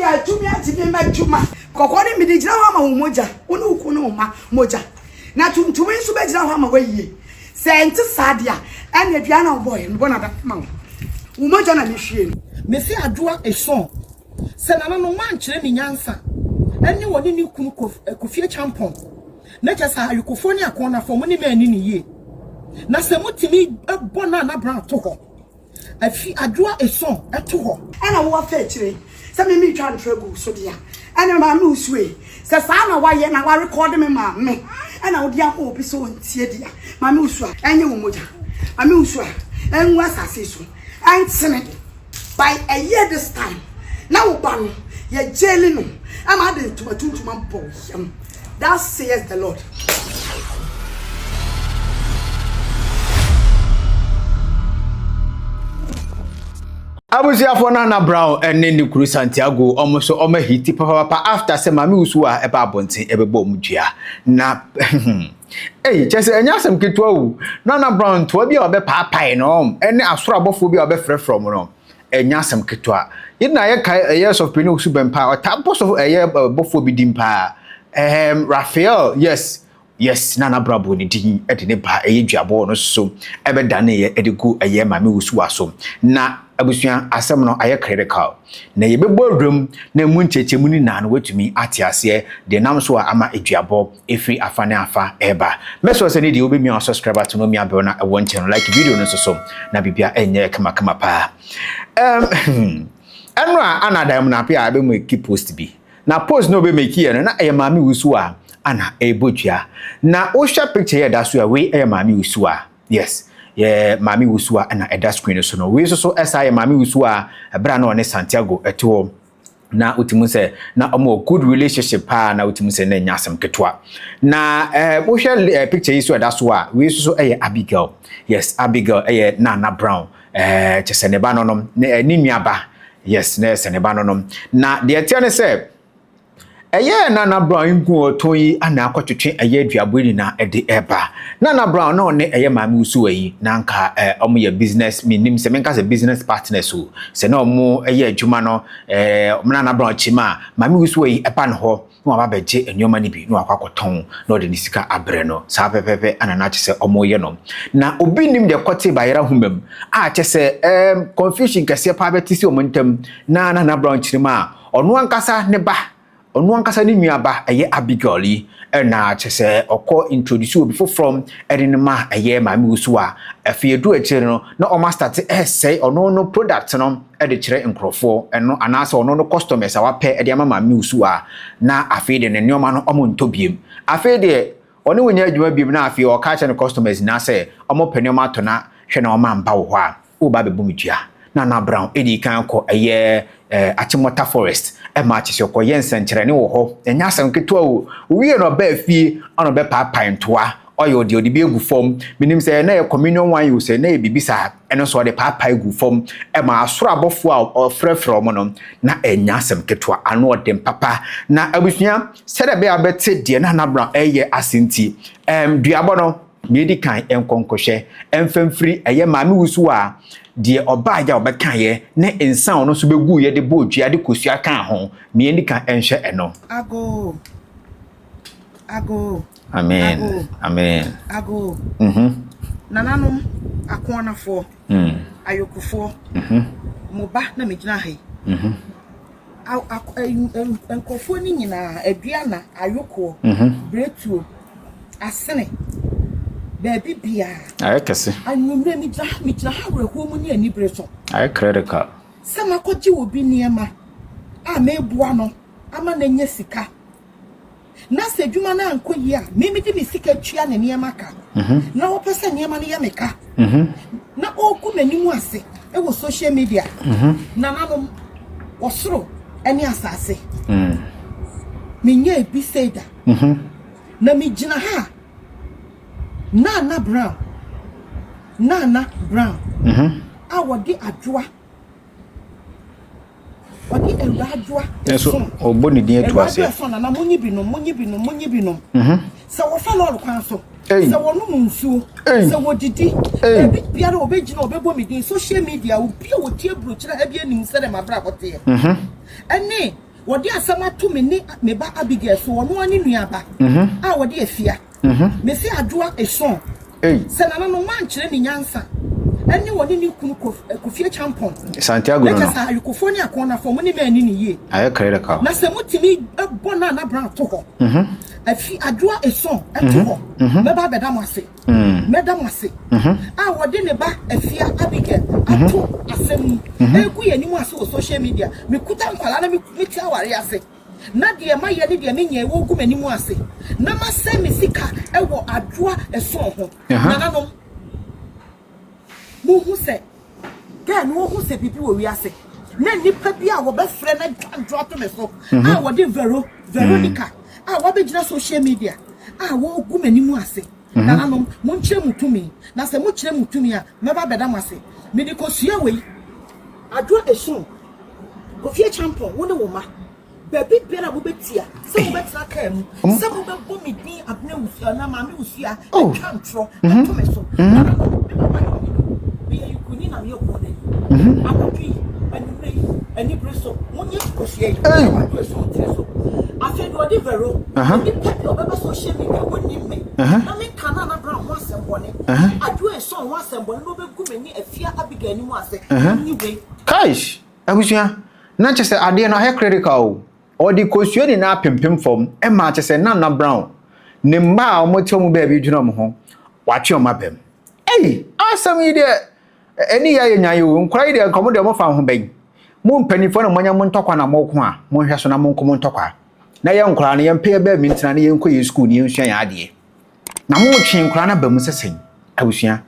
deɛ atumi agye me m'adwuma. Kɔkɔɔ no mede gyina hɔ ama wo mogya, wo ne wo kunu ne wo mma mogya. Na tuntum yi nso bɛgyina hɔ ama w'ayie. Sɛ ɛnte saa deɛ a, ɛnna dua no a wobɔeɛ no, mebɔ no adaka ma wo. Wo mogya na mehwie no. Mese Adwoa Eson sɛ nananom ankyerɛ ne nyansa ɛne ɔne ne kunu Kofi Acheampong na kyerɛ sɛ ayokofoɔ ne akɔnnafoɔ mo ne me anni no yie na sɛ motumi bɔ Nana Brown to hɔ Afi Adwoa Eson to hɔ. Ɛna wo afa akyire sɛ me metwa ntorɔ agu wo so deɛ a, ɛne maame wo sue. Sɛ saa na wayɛ na warekɔɔde me maame ɛna wode ama obi sɛ ɔntie deɛ a, maame wo su a, ɛnyɛ wo mogya. Maame wo su a, ɛngu asase yi so, ɛntene. By a year this time, na wo ba no, yɛ jaili no ama ade ntoma tuntum abɔ wo yam. Thus says the Lord. Abusuafoɔ Nana Brown ne ne kunu Santiago wɔn nso wɔn ahiti papapapa after sɛ Maame Wusu a ɛba abɔnten ɛbɛbɔ wɔn dua na ei kyɛ sɛ ɛnyɛ asɛm ketewa o. Nana Brown ntoa bi a ɔbɛpaapae no ɛne asoro abɔfoɔ bi a ɔbɛfrɛfrɛ wɔn no ɛnyɛ asɛm ketewa. Yɛn na yɛkae ɛyɛ sɔfopanin Owusu Bɛmpa a ɔtaa bɔ sɔfo ɛyɛ bɔfoɔ bi din paa ɛɛm Raphael yes yes na n'abrabɔ ne din de ne ba ɛyɛ duabɔ no so ɛbɛdaneeɛ de gu ɛyɛ Maame Wusuwa so. Na abusua asɛm no ayɛ critical na yɛbɛbɔ awuram na emu nkyerɛkyerɛmu no nyinaa no woatumi ate aseɛ deɛ nam so a ama aduabɔ ɛfiri afa ne afa ɛreba. Mɛsrɛ sɛ ne deɛ wobɛmia wo subscribe button no mia bell no a ɛwɔ nkyɛn no like video no nso so na biribia ɛnyɛ kamakama paa. Ɛm ɛno a ana Diamond Appiah a ɛbɛmaki post bi na post no ɔbɛmaki yɛ no na ɛyɛ Maame Wusu a ana ɛrebɔ dua na wohwɛ picture yɛ ɛda so a wei ɛyɛ Maame Wusu a yes yɛ Maame Wusu a ɛna ɛda screen no so no wei nso so ɛsaa yɛ Maame Wusu a ɛberɛ a na ɔne Santiago ɛte hɔ na wotumi sɛ na wɔn wɔ good relationship paa na wotumi sɛ na ɛnyɛ asɛm ketewa na ɛɛ eh, wohwɛ eh, picture yi so ɛda so a wei nso so ɛyɛ Abigail yes Abigail ɛyɛ Nana Brown ɛɛ eh, kyɛ sɛ ne ba no nom ne ne nua ba yes na ɛsɛ ne ba no nom na deɛ ɛteɛ ne sɛ Ɛyɛɛ Nana Brown nku a ɔtɔn yi na akɔtwetwe ɛyɛ aduabɔ yi nyinaa de ɛba. Nana Brown na ɔne ɛyɛ Maame Wusuwa yi na anka ɔmo yɛ business, mennim sɛ menka sɛ business partners o, sɛ na ɔmo yɛ adwuma no, Nana Brown kyim a, Maame Wusuwa yi ba ne hɔ na waba abɛgye nneɛma no bi na wakɔ akɔtɔn na ɔde ne sika abrɛ no. Saa pɛpɛɛpɛ na na kyerɛ sɛ ɔmo yɛ no. Na obi nnim deɛ ɛkɔtee Bayerah nhoma mu a kyerɛ sɛ confusion kɛseɛ paa bɛte si ɔmo ntam na Nana Brown kyerɛ mu a, Ɔno ankasa ne ba, ɔno ankasa ne nua ba, ɛyɛ Abigail yi na kyerɛ sɛ ɔkɔ introduce obi foforɔ de no ma ɛyɛ Maame Wusu a, afei ɛduru akyire no na wɔn astate ɛresɛe ɔno no product no de kyerɛ nkorɔfoɔ ɛno anaasɛ ɔno no customers a wapɛ de ama Maame Wusu a, na afei deɛ ne nneɛma no wɔn ntɔ biem. Afei deɛ ɔne wo nyɛ adwuma biem na afei ɔka kyerɛ ne customers nyinaa sɛ wɔpɛ nneɛma atɔ na hwɛ na wɔn amba wo hɔ a, Woreba abɛbɔ me dua. Nana Brown dii kan kɔ ɛyɛ Achimota Forest ma kyerɛ sɛ ɔkɔyɛ nsɛnkyerɛnne wɔ hɔ. Ɛnyɛ asɛm ketewa o. Owiee no ɔbaa fie na ɔbɛpaapae ntoa. Ɔyɛ ɔde ɔde bi agu fam. Menim sɛ na ɛyɛ communion wine o sɛ na ɛyɛ biribi saa. Ɛno nso ɔde paapae guu fam ma asoro abɔfoɔ a ɔfrɛfrɛ wɔn no. Na ɛnyɛ asɛm ketewa. Ano ɔden papa. Na abusua, sɛdeɛ ɛbɛyɛ a wobɛte deɛ Nana Brown reyɛ ase nti, ɛɛm duabɔ no, Nea edi kan, nkɔnkɔhwɛ mfa mfiri ɛyɛ maame wusu a deɛ ɔbaeɛ a ɔbɛkaeɛ ne nsa a ɔno nso bɛguiɛ de bɔɔ dua de kosua kaa ho. Nea edi kan nhwɛ ɛno. Agoo, agoo, Amen, agoo, amen. agoo. Mhm. Nananom, akoanafoɔ, Mm. ayokofoɔ, Mhm. mo ba na megyina ha yi. Mhm. Nkurɔfoɔ no nyinaa, Aduana, Ayokoɔ, Biretuo, Asene, baabi biara. Ayɛ kɛse. Anwummerɛ megyina ha, megyina ha awerɛhoɔ mu ne anibere so. Ayɛ critical. Sɛ makɔgye obi nneɛma a meboa no ama no anya sika. Na sɛ adwuma no ankɔ yie a, me mede me sika tua ne nneɛma ka. Na wɔpɛ sɛ nneɛma no yɛ me ka. Na ɔregu m'anim ase wɔ social media. Nananom, ɔsoro ne asase. Menyɛɛ bi sei da. Na megyina ha a, Nana Brown, Nana Brown, a wɔde adwoa Ɔde awura adwoa Nso ɛson. ɔbɔ ne din atu Awura aseɛ. adwoa ɛson nana monyi binom monyi binom monyi binom. Mhm. Sɛ wɔfa lɔɔre kwan so. Ei. Sɛ wɔnom nsuo. Ei. Sɛ wɔdidi. Ei. Baabi biara wɔbɛgyina wɔbɛbɔ me din. Social media obi a wɔtie aburokyire ha bi anim sɛdeɛ m'abrabɔ teɛ. Mhm. Ɛne. Wɔde asɛm ato me ne me ba Abigail so, ɔno ara ne nua ba a wɔde afia. Mese Adwoa Eson, sɛ nananom ankyerɛ ne nyansa ne ɔne ne kunu Kofi Acheampong, Santiago na no kyɛ no. sɛ ayekofoɔ ne akɔnnafoɔ mo ne me anni no yie. Ayɛ critical. Na sɛ motumi bɔ Nana Brown to hɔ, afi Adwoa Eson to hɔ, mɛba abɛda mo ase. Mɛda mo ase a wɔde ne ba Afia Abigail ato asɛm mu regu yɛn anim ase wɔ social media. Mekuta nkwadaa na mete aware ase na deɛ mayɛ ne deɛ menyɛe wɔregu m'anim ase na masɛe me sika wɔ adwoa ɛsɔn ho. Nananom, monhu sɛ girl no ɔhu sɛ biribi wɔ wiase na nnipa bi a wɔbɛfrɛ no adwa ntorɔ ato me so a wɔde Vero, Veronica a wɔabɛgyina social media a wɔregu m'anim ase. Nananom, monkyerɛ mo tumi, na sɛ mokyerɛ mo tumi a, mɛba abɛda mo ase. Mede kosua wei, Adwoa Esun, Kofi Acheampong, wo ne wo mma, baabi biara a mobɛtia, sɛ mobɛtena kaa mu, sɛ mobɛbɔ me din Abena Wusu anaa Maame Wusu a, atwa ntorɔ ato me so. Nananom, me papa yɛ ɔhene o, meyɛ Yukuni na meyɛ Ɔkɔɔnani. Anadwo yi, anwummerɛ yi, anibere so, monyɛ kosua yi wɔ Adwoa Esun tiri so. Afei deɛ ɔde Vero, nnipa bi a wɔbɛba social media, wɔnnim me, na menka Nana Brown ho asɛm bɔne, Adwoa Esun ho asɛm bɔne, na wɔbɛgu me ne Afia Abigail anim ase, monyi wei. Kaish! Abusua, na kyerɛ sɛ adeɛ no ayɛ critical o. Ɔde kosua nyinaa pempem fam ma kyerɛ sɛ Nana Brown, ne mma a wɔte wɔn baabi dwene wɔn ho, watwe wɔn aba mu. Ei! Asɛm yi deɛ, ɛne yɛ ayɛ nyan o. Nkwadaa yi deɛ nka wɔn deɛ wɔfa ho bɛn. Mo mpanimfoɔ na moanya mo ntɔkwa na moko a, monhwɛ so na monko mo ntɔkwa. Na yɛn nkwadaa no, yɛmpɛ yɛn baabi ntena na yɛnkɔ yɛn sukuu na yɛnsua yɛn adeɛ. Na motwe nkwadaa no aba mu sɛ sɛn? Abusua,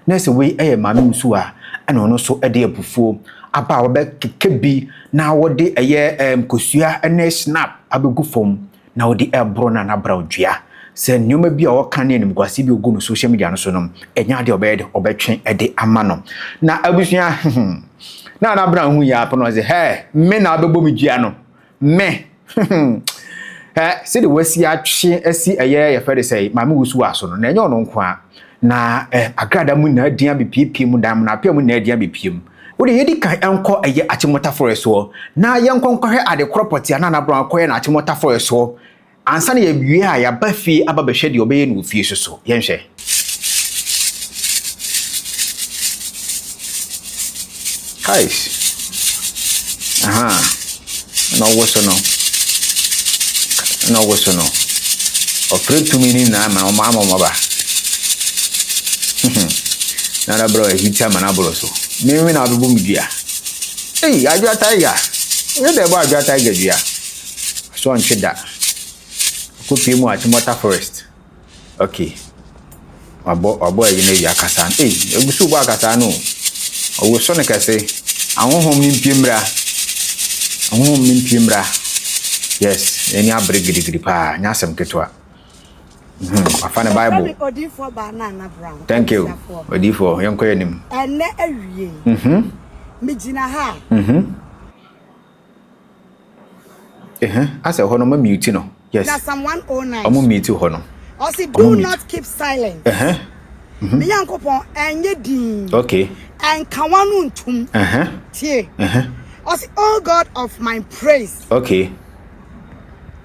na sɛ wei yɛ Maame Wusu a, ɛna ɔno nso de abufuo aba a wɔbɛkeka bi na wɔde ɛyɛ ɛɛm kosua ne snap abɛgu fam na wɔde ɛreboro Nana Brown dua sɛ nneɛma bi a ɔka ne animguaseɛ bi a ɔgu no social media no so no, ɛnyɛ adeɛ a ɔbɛyɛ de ɔbɛtwe de ama no. Na abusua, Nana Brown hu yɛ apɛ no ɔsɛ, hɛ, me na wobɛbɔ me dua no. Me Ɛ sɛdeɛ wasi atwe asi ɛyɛ yɛfrɛ de sɛ maame wusu wɔ aso no na ɛnyɛ ɔno nko a na ɛ agrada mu nyinaa din abɛpiepie mu dan mu na apea mu nyinaa din abɛpie mu. Wode yɛdi kan nkɔ ɛyɛ Achimota Forest soɔ na yɛnkɔ nkɔhwɛ ade korɔ pɔtee a Nana Brown kɔyɛ no Achimota Forest soɔ Ansa na yɛawie a, yɛaba fie aba bɛhwɛ deɛ ɔbɛyɛ no wɔ fie so so. Yɛnhwɛ. Kais. Aha. Na ɔwɔ so no. Na ɔwɔ so no. Ɔfrɛ tumi no nyinaa ma ɔma ama ɔma ba. Na na brɛ ahiti ama no aboro so. Menwe na abɛbɔ me dua. Ei, adwoa tiger. Woyɛ dɛ bɔ adwoa tiger dua. So ɔntwe da. Ɔkɔpie mu Achimota forest. Okay. Wabɔ wabɔ ayi no awie akasaa no. Ei, egu so bɔ akasaa no o. Ɔwoso no kɛse. Ahonhom no mpie mmra. Ahonhom no mpie mmra. Yes, n'ani abere gidigidi paa. Nyɛ asɛm ketewa. Hmm, wafa ne Bible. Odiifoɔ baa Nana Brown. Thank you. Odiifoɔ, yɛnkɔ yɛn anim. Ɛnnɛ awie. Mhm. Megyina ha. Mhm. Eheh asɛ hɔ no ɔmo mute no yes. Na Psalm 109 Ɔmo mute hɔ no. Ɔse Ɔmo do mute. not keep silent. Eheh. Me Nyankopɔn ɛnyɛ dinn. Okay. Ɛnka w'ano ntom. Eheh. Tie. Eheh. Ɔse O God of my praise. Okay.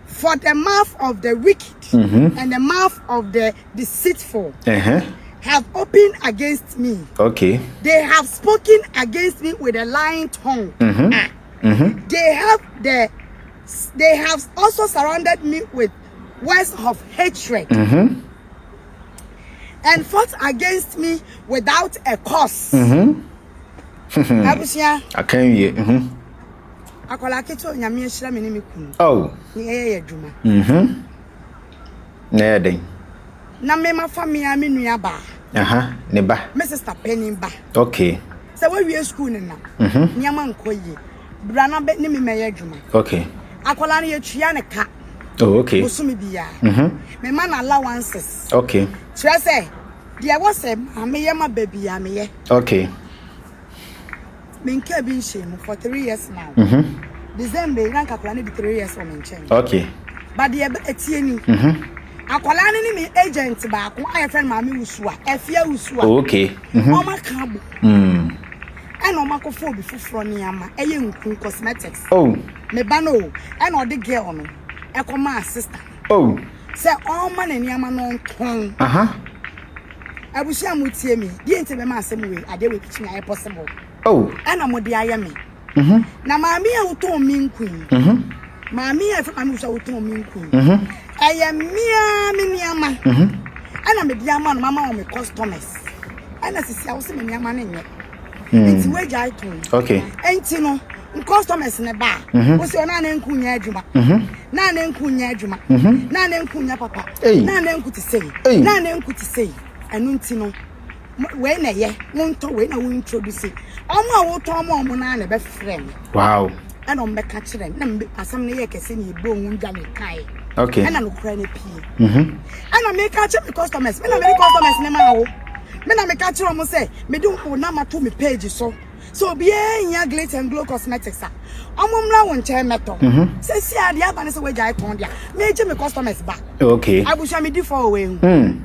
For the mouth of the wicked and the mouth of the deceitful Eheh. have opened against me. Okay. They have spoken against me with a lying tongue. Ah. They have the they have also surrounded me with words of hatred. And fought against me without a cause. Abusua. Aka nwie. Mhm. Akwadaa ketewa Onyame ahyira me ne me kunu. Oh. Ne yɛyɛ yɛ adwuma. Mhm. Na ɛyɛ den. Na me ma fa me a me nua baa. Aha, ne ba. Me sister panin ba. Okay. Sɛ wawie school ne nam. Mhm. Nneɛma nkɔ yie. Bra na bɛ ne me mɛyɛ adwuma. Okay. Akwadaa no yɛtua ne ka. Oh, okay. Bosome biara. Mhm. Me ma no allowances. Okay. Kyerɛ sɛ deɛ ɛwɔ sɛ maame yɛ ma ba biara meyɛ. Okay. Menkaa bi nhyɛɛ mu for 3 years now. December yi na nka akwadaa no di 3 years wɔ me nkyɛn. Okay. But deɛ ɛtie ni. Akwadaa no ne me agent baako a yɛfrɛ no Maame Wusua, Afia Wusua. Oh, okay. Wɔn aka abɔ. Ɛna wɔn. akɔfa obi foforɔ nneɛma, ɛyɛ nku, cosmetics. Oh. Me ba no o, ɛna ɔde girl no ɛkɔmaa sister no. Oh. Sɛ ɔmma ne nneɛma no ɔntɔn. Aha. Abusua a motie me, deɛ nti bɛma asɛm wei, adeɛ wei bɛtumi ayɛ possible. Oh. Ɛna mode ayɛ me. Mhm. Na maame a wotɔn me nku yi. Mhm. Maame a ɛfɛ maame wusu a wotɔn me nku yi. Mhm. Ɛyɛ mmea me nneɛma. Mhm. Ɛna mede ama no mama wɔn me customers. Ɛna sisi a wosɛ me nneɛma no nyɛ. Mm. Nti wagyae tɔn. Okay. Nti no, customers ne ba a. Mhm. Wosɛ ɔna ne nku nyɛ adwuma. Mhm. Na ne nku nyɛ adwuma. Mhm. Na ne nku nyɛ papa. Ei. Na ne nku te sei. Ei. Na ne nku te sei. Ɛno nti no, wei na ɛyɛ wontɔ wei na wo introduce ɔmo a wotɔn mo ɔmo naa na ɛbɛfrɛ me. Wow. Ɛna ɔmo bɛka kyerɛ me na asɛm no yɛ kɛse na yɛbɔ ohun dwa me kae. Okay. Ɛna nokora no pie. Mhm. Ɛna meka kyerɛ me customers me na mede customers ne maa wo. Me na meka kyerɛ ɔmo sɛ mede wo nam ato me page so. So obiara hia Glitter and Glow Cosmetics a ɔmo mmra wo nkyɛn mɛtɔ. Mhm. Sɛ si adeɛ aba ne sɛ wagyae tɔn deɛ megye me customers ba. Okay. Abusua me di fɔ wɔ wei ho. Mm.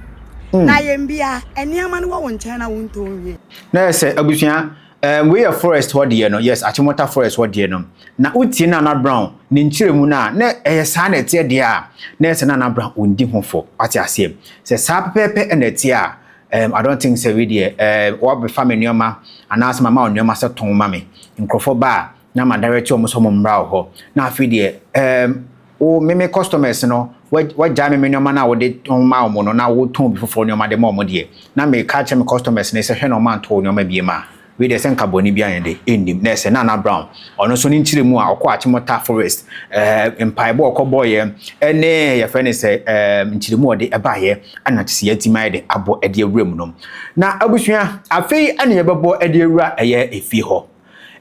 Mm. Na yɛn bia nneɛma no wɔ wo nkyɛn na wontɔn wie. Na yɛ sɛ abusua um, wei yɛ forest hɔ deɛ no, yes, Achimota forest hɔ deɛ no. Na wotie Nana Brown ne nkyerɛmu no a, na ɛyɛ saa na ɛteɛ deɛ a, na ɛsɛ Nana Brown ɔndi ho fɔ. Wate aseɛ? Sɛ saa pɛpɛɛpɛ na ɛteɛ a, um, I don't think sɛ wei deɛ um, wɔabɛfa me nneɛma anaasɛ mama wo nneɛma sɛ tɔn ma me. Nkurɔfoɔ ba a, na ma direct wɔn sɛ wɔn mmra wɔ hɔ. Na afei deɛ um, wo me me customers no, wagyae me me nneɛma no a wode tɔn ma wɔn no na wotɔn obi foforɔ nneɛma de ma wɔn deɛ, na meka kyerɛ me customers no sɛ hwɛ na wɔantɔ wo nneɛma biem a, wei deɛ sɛ nka bɔne biara nyɛ de ɛnnim. Na ɛsɛ Nana Brown, ɔno nso ne nkyerɛmu a ɔkɔɔ Achimota Forest, eh, mpaebɔ a ɔkɔbɔeɛ ne yɛfrɛ no sɛ eh, nkyerɛmu a ɔde ɛbaeɛ ɛna te sɛ yɛatumi ayɛ de abɔ ɛde awura mu no. Na abusua, afei ɛne yɛbɛbɔ ɛde awura ɛyɛ efie hɔ.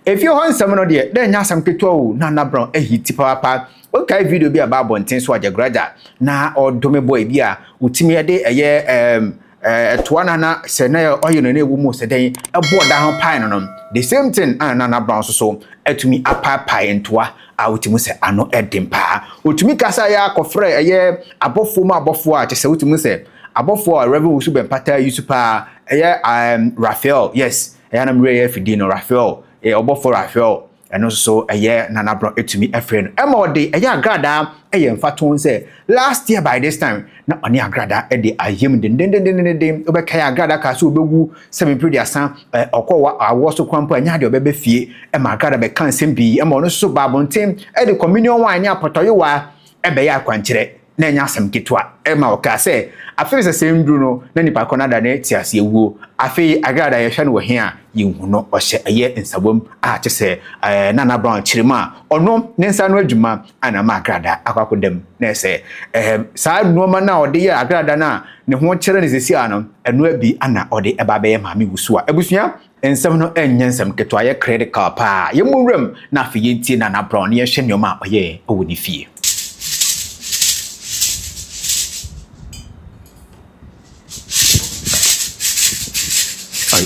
Efie hɔ nsɛm no deɛ, na ɛnyɛ asɛm ketewa o, na Nana Brown ahi ti papaapa. Wokae video bi a ɛba abɔnten so a Jagraja na ɔdome boy bi a otumi de ɛyɛ ɛɛm ɛtoa na na sɛ na ɔyɛ no na ɛwɔ mu sɛ dɛn ɛbɔ da ho pae no no. The same thing a Nana Brown nso so atumi apaapae ntoa a wotumi sɛ ano ɛden paa. Otumi kasa yɛ akɔfrɛ ɛyɛ abɔfoɔ mu abɔfoɔ a kyɛ sɛ wotumi sɛ abɔfoɔ a Reverend Owusu Bɛmpa yi so paa ɛyɛ ɛɛm Raphael, yes. Ɛyɛ a na me werɛ yɛ afi din no, Raphael, ɛyɛ ɔbɔfoɔ Raphael, ɛno nso so ɛyɛ Nana Brown ɛtumi ɛfrɛ no ɛma ɔde ɛyɛ agradaa ɛyɛ mfatoho sɛ last year by this time na ɔne agradaa ɛde ayam dendendendenden, wobɛkae agradaa kaa sɛ ɔbɛwu sɛ mempere duasa, ɛ ɔkɔ wa awoɔ so koraa mpo ɛnyɛ adeɛ ɔbɛba fie, ɛma agradaa bɛka nsɛm pii ɛma ɔno nso so baa abɔnten ɛde communion wine ne apɔtɔyowa ɛbɛyɛ akwankyerɛ. na ɛnyɛ asɛm ketewa. Ɛma ɔkaa sɛ, Afei sɛ sɛɛ nduru no, na nipa korɔ no ada ne teaseɛ wuo. Afei Agrada yɛhwɛ no wɔ he a, yɛnhu no. Ɔhyɛ ɛyɛ nsawam a kyesɛ ɛɛ Nana Brown kyerɛ mu a, ɔno ne nsa ano adwuma a na ama Agrada akɔ akɔda mu. Na ɛsɛ ɛɛ saa nnoɔma no a ɔde yɛɛ Agrada no a ne ho kyerɛ no seesei ara no, ɛno bi na ɔde ba abɛyɛ Maame Wusu a abusua Nsɛm no nyɛ nsɛm ketewa, ɛyɛ critical paa. Yɛmmɔ nwura mu na afei yɛntie Nana Brown na yɛnhwɛ nneɛma a ɔyɛɛ wɔ ne fie.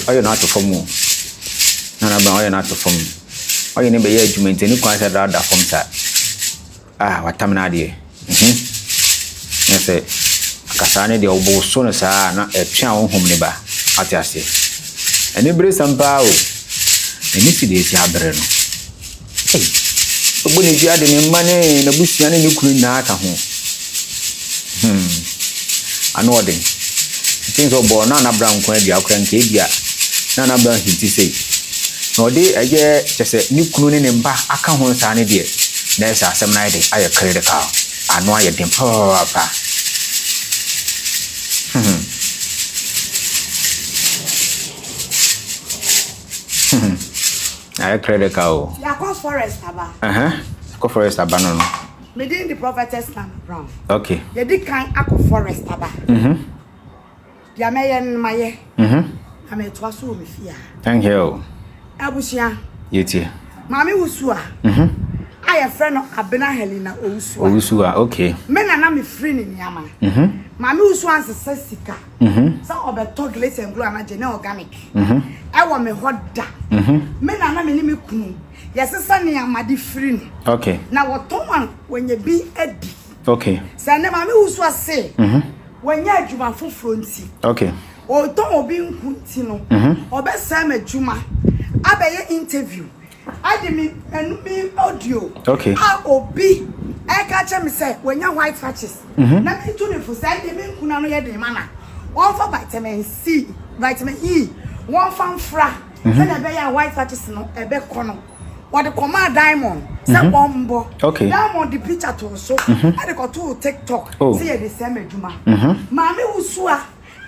Ɔyɛ no ato fam o. Nana Brown ɔyɛ no ato fam. Ɔyɛ no bɛyɛ adwuma nti ɛni kwan sɛ ɛdada fam saa. Ah, watam n'adeɛ. Mhm. Na sɛ akasaa no deɛ woboso no saa a na ɛtwe a honhom no ba. Ate aseɛ? Aniberesɛm paa o. N'ani si deɛ ɛsi abere no. Ei, ɔbɔ ne dua de ne mma ne n'abusua ne ne kunu nyinaa ka ho. Hmm. Ano ɔden. Nti sɛ ɔbɔɔ Nana Brown nko adua koraa nka ebia Nana Brown hinti sei. Na ɔde ɛyɛ kyɛ sɛ ne kunu ne ne mma aka ho saa no deɛ, na ɛsɛ asɛm no ayɛ den, ayɛ critical. Ano ayɛ den papaapa. Hmm. Hmm. Ayɛ critical o. Yɛakɔ forest aba. Uh-huh. Yɛakɔ forest aba no no. Me din de Prophetess Nana Brown. Okay. Yɛdi kan akɔ forest aba. Mhm. Deɛ mɛyɛ no mayɛ. Mhm. Na metoa so wɔ me fie a. Thank you. Abusua. Yɛtie. Maame Wusu a. Mhm. A yɛfrɛ no Abena Helena Owusu a. Owusu a, okay. Me na na mefiri ne nneɛma. Mhm. Maame Wusu ansesa sika. Mhm. Sɛ ɔbɛtɔ Glace and Glow anaa Gene Organic. Mhm. Ɛwɔ me hɔ da. Mhm. Me na na me ne me kunu yɛsesa nneɛma de firi no. Okay. Na wɔtɔn a wɔnya bi adi. Okay. Sɛ ne maame wusu ase. Mhm. Wɔnya adwuma foforɔ nti. Okay. Ɔtɔn obi nku nti no. Mhm. Ɔbɛsɛe m'adwuma. Abɛyɛ interview ɛde me ɛnu me audio a obi ɛka kyerɛ me sɛ wanya white patches na me tu ne fo sɛ ɛde me nkuna no yɛ den ma na wɔnfa vitamin C, vitamin E wɔnfa mfra sɛdeɛ ɛbɛyɛ a white patches no ɛbɛkɔ no. Wɔde kɔmaa Diamond sɛ wɔmbɔ. Diamond de picture too so ɛde kɔtoo TikTok sɛ yɛde sɛm adwuma. Maame Wusua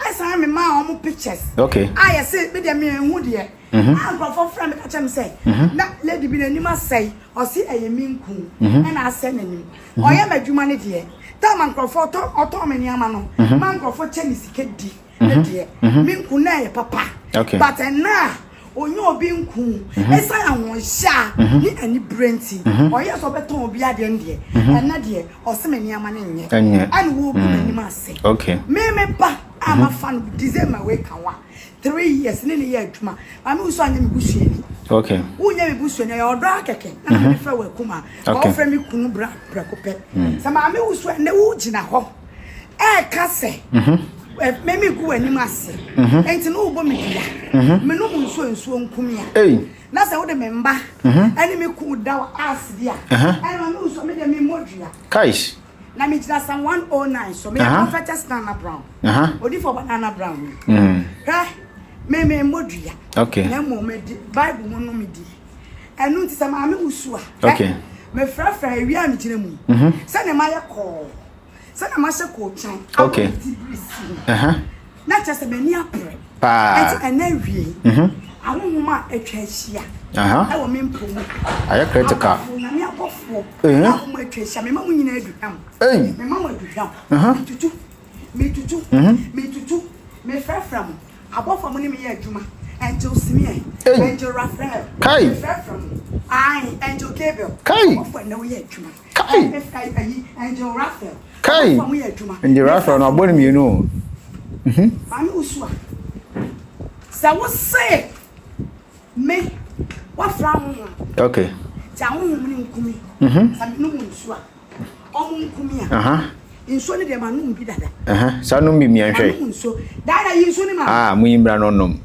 ɛsan me maa wɔn pictures a yɛse me deɛ menhu deɛ. A nkurɔfoɔ frɛ me ka kyerɛ me sɛ na lady bi n'anim asɛe, ɔse ɛyɛ me nku ɛna asɛe n'anim. Ɔyɛ m'adwuma no deɛ, time a nkurɔfoɔ tɔ ɔtɔn me nneɛma no ma nkurɔfoɔ kyɛ me sika di ne deɛ, me nku no ɛyɛ papa. But ɛnnɛ a ɔnyɛ obi nku, ɛsiane ahoɔhyɛ a ne anibere nti, ɔyɛ sɛ ɔbɛtɔn obi adeɛ no deɛ, ɛnnɛ deɛ ɔse me nneɛma no nyɛ, ɛna wɔgu m'anim ase. Me me ba a mafa no December wei ka ho a, 3 years ne ne yɛ adwuma. Maame wo so anyɛ me busuani. Okay. Wonyɛ me busuani, ɛyɛ ɔdɔ ara kɛkɛ na na mede frɛ wo akuma. Ka wofrɛ me kunu bra prɛko pɛ. Sɛ maame wo so ɛnɛ wogyina hɔ ɛɛka sɛ me me gu w'anim ase. Enti no wobɔ me dua. Menom nsuo nsuo nkumi a. Na sɛ wode me mma ɛne me kunu da wɔ ase bi a, ɛne maame wo so me deɛ memmɔ dua. Kaish. Na me gyina Psalm 109 so. Me yɛ prophetess Nana Brown. Odifo ba Nana Brown ni. Hwɛ, me me mmɔ dua. Okay. Na mmom me di Bible mu no me di. Ɛno nti sɛ maame wusu a. Okay. Me frɛfrɛ awia me gyina mu. Sɛ ne ma yɛ kɔɔ. Sɛ na ma hyɛ kɔɔkyan. Okay. Abɔ me ti biri si. Uh-huh. Na kyerɛ sɛ m'ani apere. Paa. Enti ɛnɛ awiei, ahonhom a atwa ahyia ɛwɔ me mpo mu. Ayɛ critical. Abɔfoɔ, Nyame abɔfoɔ a wɔn atwa ahyia, mema mo nyinaa aduhwam. Mema mo aduhwam. Metutu, metutu, metutu, mefrɛfrɛ mo. Abɔfoɔ a mo ne me yɛ adwuma. Angel Simeon, Angel Raphael, mefrɛfrɛ mo. Ae, Angel Gabriel, abɔfoɔ a ɛnɛ wɔyɛ adwuma. Kai! Angel Raphael. Kai! Angel Raphael no abɔ no mmienu o. Mhm. Maame wusu a. Sɛ wo se me wafra honhom. Okay. Ti ahonhom ne nkumi. Mhm. Sɛ me nom nsu a. Ɔmo nkumi a. Aha. Nsuo ne deɛ ma nom bi dada. Aha. Saa nom bi mianhwɛ. Ma nom nsuo. Dada yi nsuo ne ma. Ah, mo yi mbra no nom.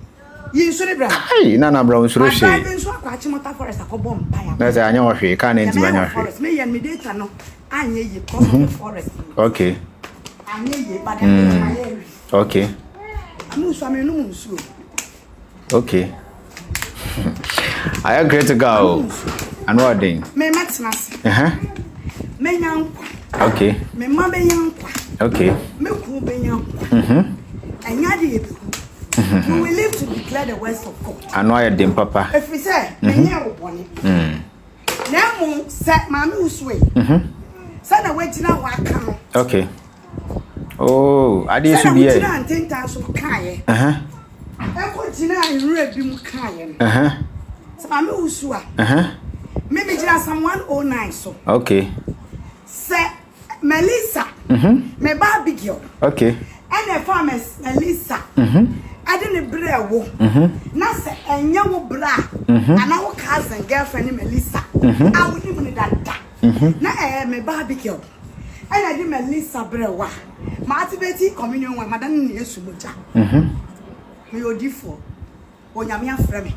Yi nsu ne bra. Kai na na bra nsuro hwee. Ma drive nso akɔ Achimota forest akɔ bɔ mpae. Na sɛ anyɛ wɔ hwee kaa na ntimi anyɛ hwee. Forest me yɛ me data no anyɛ yie because of the forest. Okay. Anyɛ yie but mm. ma yɛ awie. Okay. Amu nsu ame num nsuo. Okay. Ayɛ critical o. Ano ɔden. Me mɛtena ase. Menya nkwa. Okay. Me mma bɛnya nkwa. Okay. Me kunu bɛnya nkwa. Mhm. Ɛnyɛ ade yɛ bɛhu. We will live to declare the words of God. Ano ayɛ den papa. Ɛfiri sɛ menyɛɛ wo bɔne. Na mmom sɛ maame wusu yi. Sɛ na wagyina hɔ aka no. Okay. Oh, adeɛ so bi yɛ. Sɛ na wogyina ntentan so kaeɛ. Ɛkɔ gyina nwura bi mu kaeɛ no. Sɛ maame wusu a. Me megyina Psalm 109 so. Okay. Sɛ Melissa, me ba Abigail. Okay. Ɛna ɛfaa Melissa. Ɛde ne brɛ wo. Na sɛ ɛnyɛ wo bra. Anaa wo cousin girlfriend ne Melissa. A wonim ne dada. Na ɛyɛ me ba Abigail. Ɛna ɛde Melissa brɛ wo a. Ma activate communion wine. Madane ne Yesu mogya. Meyɛ odifoɔ. Onyame afrɛ me.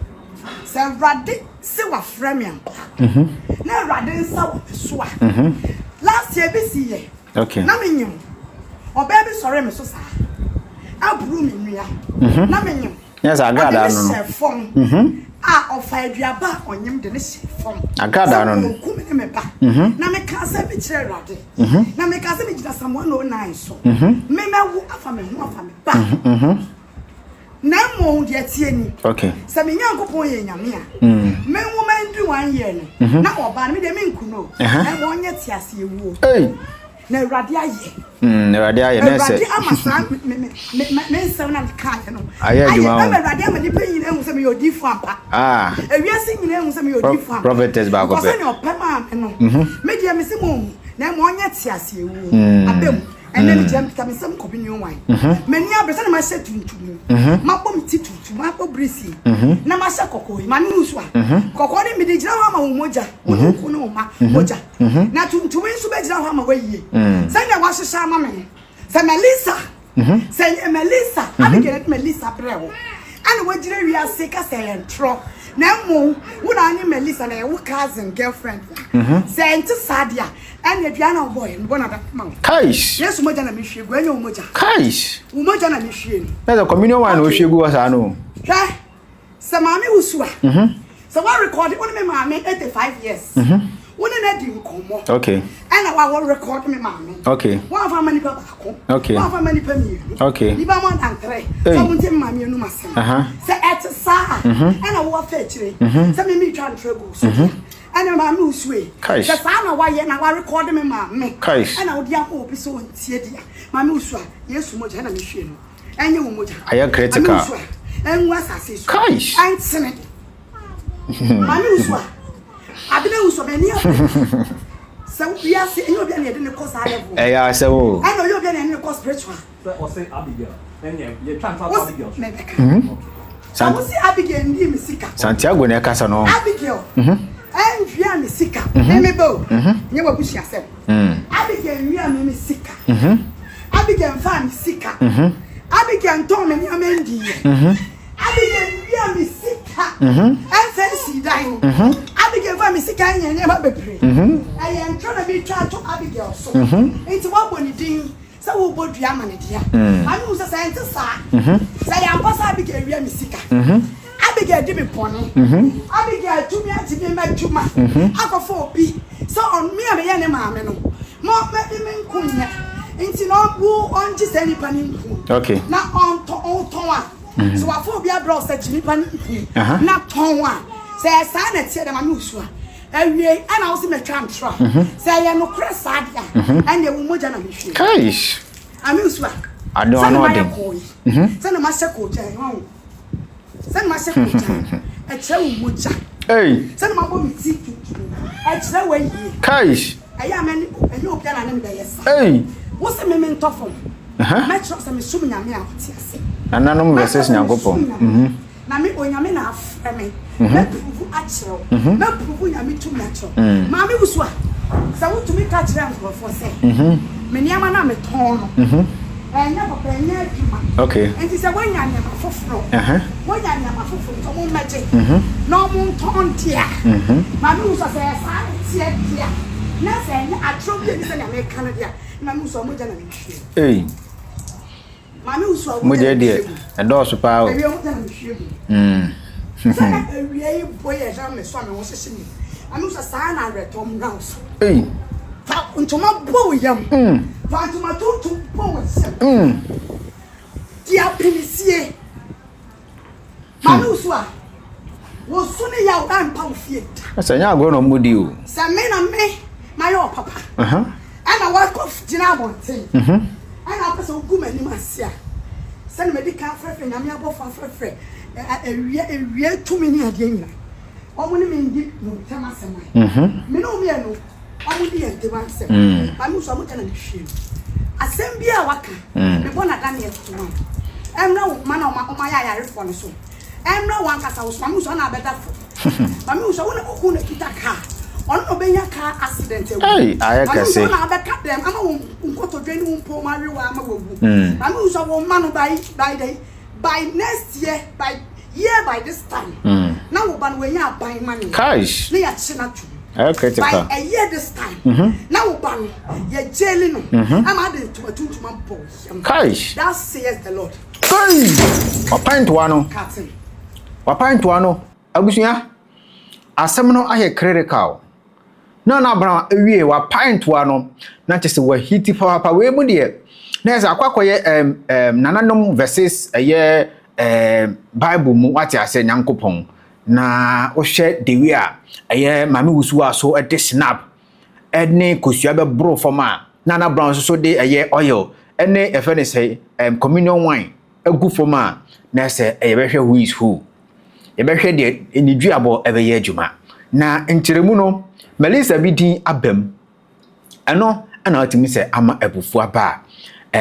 Sɛ Awurade se wafrɛ me ampa na Awurade nsa wɔ me so a, last year bi si yɛ na me nyim. Ɔbaa bi sɔre me so saa, aburu me nua na me nyim. Yes, Ɔde ne agradaa no no. hyɛ fam a ɔfa aduaba a ɔnyim de ne hyɛ fam. Agradaa no Sɛ no. ɔku me ne me ba. Na meka asɛm bi kyerɛ Awurade. Na meka sɛ megyina Psalm 109 so. Me mɛwo afa me ho afa me ba. Na mmom deɛ ɛteɛ ni, sɛ me Nyankopɔn yɛ Nyame a, me nwoma nduru one year no, na ɔba no, me deɛ menku no o, na mmom ɔnyɛ teaseɛ wuo. Na Awurade ayɛ. Awurade ayɛ, na ɛsɛ. Awurade ama saa me me me me me nsɛm na mekaeɛ no. Ayɛ adwuma o. Ɛma Awurade ama nnipa nyinaa ahu sɛ meyɛ odiyifoɔ ampa. Ewiase nyinaa ahu sɛ meyɛ odiyifoɔ ampa. Prophetess baako pɛ. Because sɛnea ɔpɛ maa me no, me deɛ mese monhu, na mmom ɔnyɛ teaseɛ wuo. Aba mu. Ɛnnɛ megyina mekita me nsam kɔbe new wine. M'ani abere sɛdeɛ mahyɛ tuntum yi. Mabɔ me ti tuntum, mabɔ birisi yi, na mahyɛ kɔkɔɔ yi. Manom nsu a, kɔkɔɔ no mede gyina hɔ ama wo mogya, wo ne wo kunu ne wo mma mogya. Na tuntum yi nso bɛgyina hɔ ama w'ayie. Sɛdeɛ wɔahyehyɛ ama me no, sɛ Melissa, sɛ ɛyɛ Melissa, Abigail de Melissa brɛɛ wo. Ɛna wagyina wiase ka sɛ ɛyɛ ntorɔ na mmom wo na ane Melissa na ɛyɛ wo cousin girlfriend a sɛ ɛnte saa deɛ a ɛne aduane a wobɔɔyɛ no mebɔ no adaka ma wo. Kaish. Yesu mogya na mehwie gu, ɛnyɛ wo mogya. Kaish. Wo mogya na mehwie no. Na sɛ communion wine na Okay. ohwie gu hɔ saa no. Hwɛ, sɛ maame wusu a, sɛ woarekɔde wo ne me maame 85 years, wo ne no adi nkɔmmɔ. Okay. Ɛna wa wɔ record me maame. Okay. Wɔamfa ama nipa baako. Okay. Wɔamfa ama nipa mmienu. Okay. Nipa more than three. Hey. Sɛ wɔn ti me maame anum asɛm. Sɛ ɛte saa. Ɛna wɔwɔ fɛ akyire. Sɛ me mi twa ntorɔ gu so. Ɛna maame usue. Kaish. Sɛ saa na wayɛ na wa record me maame. Kaish. Ɛna wode akɔ obi sɛ ɔntie di a. Maame usu a Yesu mogya ɛna mehwie no. Ɛnyɛ wo mogya. Ayɛ critical. Maame usu a ɛngu asase so. Kaish. Ɛntene. Maame wusu a, abena wusu a, m'ani abere. Sɛ wiase, ɛnyɛ obi a na yɛde ne kɔ saa level. Ɛyɛ asɛm o. Ɛna ɔyɛ obi a na yɛde ne kɔ spiritual. Sɛ ɔse Abigail, ɛnyɛ yɛtwa nto ato Abigail so. Mɛbɛka. Sɛ wosi Abigail ndi me sika. Santiago na ɛkasa no. Abigail ɛnwia me sika. Meme bɛ o. Nyɛ w'abusua sɛm. Abigail nwia me me sika. Abigail nfa me sika. Abigail ntɔn me nneɛma ndiiɛ. Abigail wia me sika ɛmfa nsii dan. Abigail fa me sika nyɛ nneɛma bebree. Ɛyɛ ntoro na metwa ato Abigail so. Nti woabɔ ne din sɛ wobɔ dua ama ne dea. Maame hu sɛ sɛ ɛnte saa. Sɛ ɛyɛ ampa sɛ Abigail wia me sika. Abigail di me bɔne. Abigail atumi agye me m'adwuma akɔfa obi sɛ ɔno me a meyɛ ne maame no ma ɔmmɛde me nko nyɛ. Nti na ɔngu ɔngye saa nipa no nku na ɔntɔ ɔntɔn a. Sɛ wafa obi abrɛ wo sɛ gye nipa no nku na tɔn a, sɛ ɛyɛ saa na ɛteɛ dɛ ma me wusu a, awiei ɛna wo se matwa ntorɔ a, sɛ ɛyɛ nokorɛ saa deɛ a, ɛnneɛ wo mogya na mehwie. Kaish! Ame wusu a, Ade sɛdeɛ ano mayɛ ɔden. kɔɔ yi, sɛdeɛ mahyɛ koogyan yi, wahu, sɛdeɛ mahyɛ koogyan yi, ɛkyerɛ wo mogya. Ei! Sɛdeɛ mabɔ me ti tuntum yi, ɛkyerɛ w'ayie. Kaish! Ɛyɛ a mɛne, ɛnyɛ obiara na ne me bɛyɛ saa. Ei! Wo se me mentɔ fam. Mɛkyerɛ sɛ mesom Nyame a ɔte ase. Nananom Mɛkyerɛ versus sɛ Nyankopɔn. mesom Nyame. Na me Onyame na afrɛ me. Mɛpuruvu akyerɛ wo. Mɛpuruvu Nyame tumi akyerɛ wo. Maame wusu a, sɛ wotumi ka kyerɛ nkurɔfoɔ sɛ, me nneɛma no a metɔn no, ɛnyɛ papa, ɛnyɛ adwuma. Nti sɛ woanya nneɛma foforɔ, woanya nneɛma foforɔ nti ɔmo mmɛgye na ɔmo ntɔn deɛ a, maame wusu a, sɛ ɛyɛ saa na ɛteɛ deɛ a, na sɛ ɛnyɛ atorɔ bi a ɛni sɛnea meka no deɛ a, na me wusu a, mogya na mehwie. Ei. Maame wusu a Mogya deɛ ɛdɔɔso paa o. Awia mogya na mehwie gu. Sɛ na awia yi bɔ yɛ hwɛ me so a me ho hyehye me. Maame wusu a saa na awerɛtɔ mmra wo so. Ei. Fa ntoma bɔ wo yam. Fa ntoma tuntum bɔ wo yam. Di apinisie. Maame wusu a, wo su ne yaw ɛmpa wo fie da. Sɛ nyɛ agorɔ na ɔmo di o. Sɛ me na me mayɛ ɔpapa ɛna wakɔ gyina abɔnten ɛna apɛ sɛ wogu m'anim ase a, sɛne madi kan afrɛfrɛ Nyame abɔfo afrɛfrɛ awia awia tumi ne adeɛ nyina, ɔmo ne me ndi mo ntam asɛm a, me ne wo mmienu ɔmo di yɛn ntam asɛm. Maame wusu a mogya na mehwie no. Asɛm bi a waka, mebɔ n'adaneɛ toto ma wo. Ɛmmra wo mma na ɔma ɔma yɛ ayarefoɔ no so. Ɛmmra w'ankasa wo so. Maame wusu a na abɛda fam. Maame wusu a wo na wo kunu na kita kaa. Ɔno na ɔbɛnya car accident awu. Ei, ayɛ Maame wusu kɛse. a na abɛka dɛm ama wo nkotodwe ne wo mpɔn mu awewa ama wawu. Maame wusu a wo mma no by by the by next year by year by this time na wo ba no wanya aban ma ne Kaish. na yɛakye no ato mu. Ayɛ critical. By a year this time na wo ba no yɛ jaili no ama ade ntoma tuntum abɔ wo yam. Kaish. That says the Lord. Hey! Wapan ntoa no. Captain. Wapan ntoa no. Abusua, asɛm no ayɛ critical. Na na Abraham awie wapan ntoa no na kyerɛ sɛ wahiti papaapa. Wei mu deɛ na yɛ sɛ akɔ akɔyɛ nananom versus ɛyɛ Bible mu wate asɛ Nyankopɔn. Na wohwɛ the way a ɛyɛ Maame Wusu a so de snap ɛne kosua bɛboro fam a Nana Brown nso so de ɛyɛ oil ɛne ɛfɛ ne sɛ communion wine agu fam a na sɛ yɛbɛhwɛ who is who. Yɛbɛhwɛ deɛ ne duabɔ ɛbɛyɛ adwuma. Na nkyerɛmu no, Melissa bi din aba mu. Ɛno ɛna wotumi sɛ ama abufuo aba a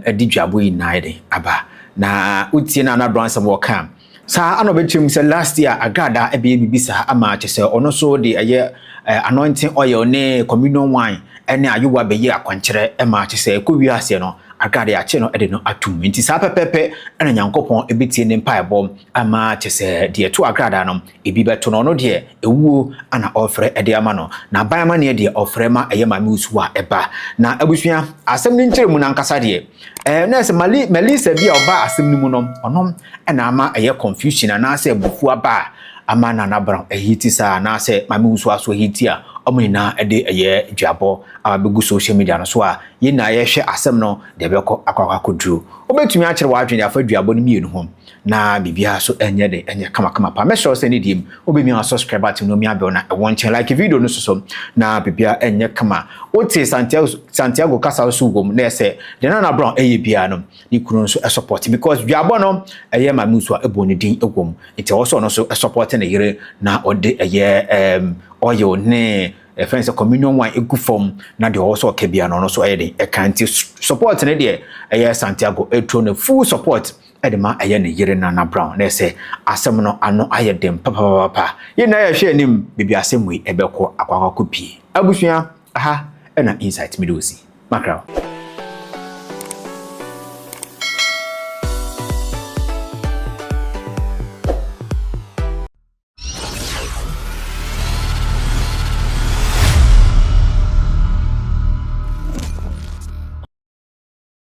ɛde duabɔ yi nyinaa de aba. Na wotie Nana Brown asɛm wɔka saa ana ɔbɛkyerɛ mu sɛ last year Agrada ɛbɛyɛ biribi saa ama kyɛ sɛ ɔno nso de ɛyɛ anointing oil ne communion wine ɛne ayowa bɛyɛ akwankyerɛ ɛma kyɛ sɛ ɛkɔ wiaseɛ no. Agrada yɛakye no de no atom. Nti saa pɛpɛpɛ na Nyankopɔn bɛtie ne mpaebɔ ama kyɛ sɛ deɛ ɛto Agrada no ebi bɛto no. Ɔno deɛ ɛwuo na ɔrefrɛ de ama no. Na aban amaneɛ deɛ ɔfrɛ ma ɛyɛ Maame Wusu a ɛba. Na abusua, asɛm no nkyerɛmu no ankasa deɛ, ɛɛ na ɛsɛ Mali, Melissa bi a ɔbaa asɛm no mu no, ɔno na ama ɛyɛ confusion anaasɛ abufuo aba a ama Nana Brown ahiti saa anaasɛ Maame Wusu aso ahiti a wɔn nyinaa de ɛyɛ duabɔ aba bɛgu social media no so a yɛn nyinaa yɛhwɛ asɛm no deɛ ɛbɛkɔ akɔ akɔ akɔduru. Wobɛtumi akyerɛ w'adwene afa duabɔ no mmienu ho na biribiara so ɛnyɛ de ɛnyɛ kamakama pa. Mɛsrɛ wo sɛ ne deɛ mu wobɛmia subscribe button no mia bell na ɛwɔ nkyɛn like video no soso na biribiara ɛnyɛ kama. Wote Santiago, Santiago kasa so wom na ɛsɛ deɛ Nana Brown ɛyɛ biara no ne kunu nso support because duabɔ no ɛyɛ Maame Usu a ɛbɔ ne din wom nti ɛwɔ sɛ ɔno nso support ne yere na ɔde ɛyɛ um, oil ne ɛfɛn sɛ communion wine egu fam na deɛ ɔwɔ sɛ ɔka biara no ɔno nso ɛyɛ den ɛka. Nti support ne deɛ ɛyɛ Santiago ɛturo no full support ɛde ma ɛyɛ ne yere Nana Brown na ɛsɛ asɛm no ano ayɛ den papapapa. Yɛn nyinaa yɛhwɛ anim baabi asɛm wei ɛbɛkɔ akɔ akɔ pie. Abusua, aha ɛna Insight mi de osi makra.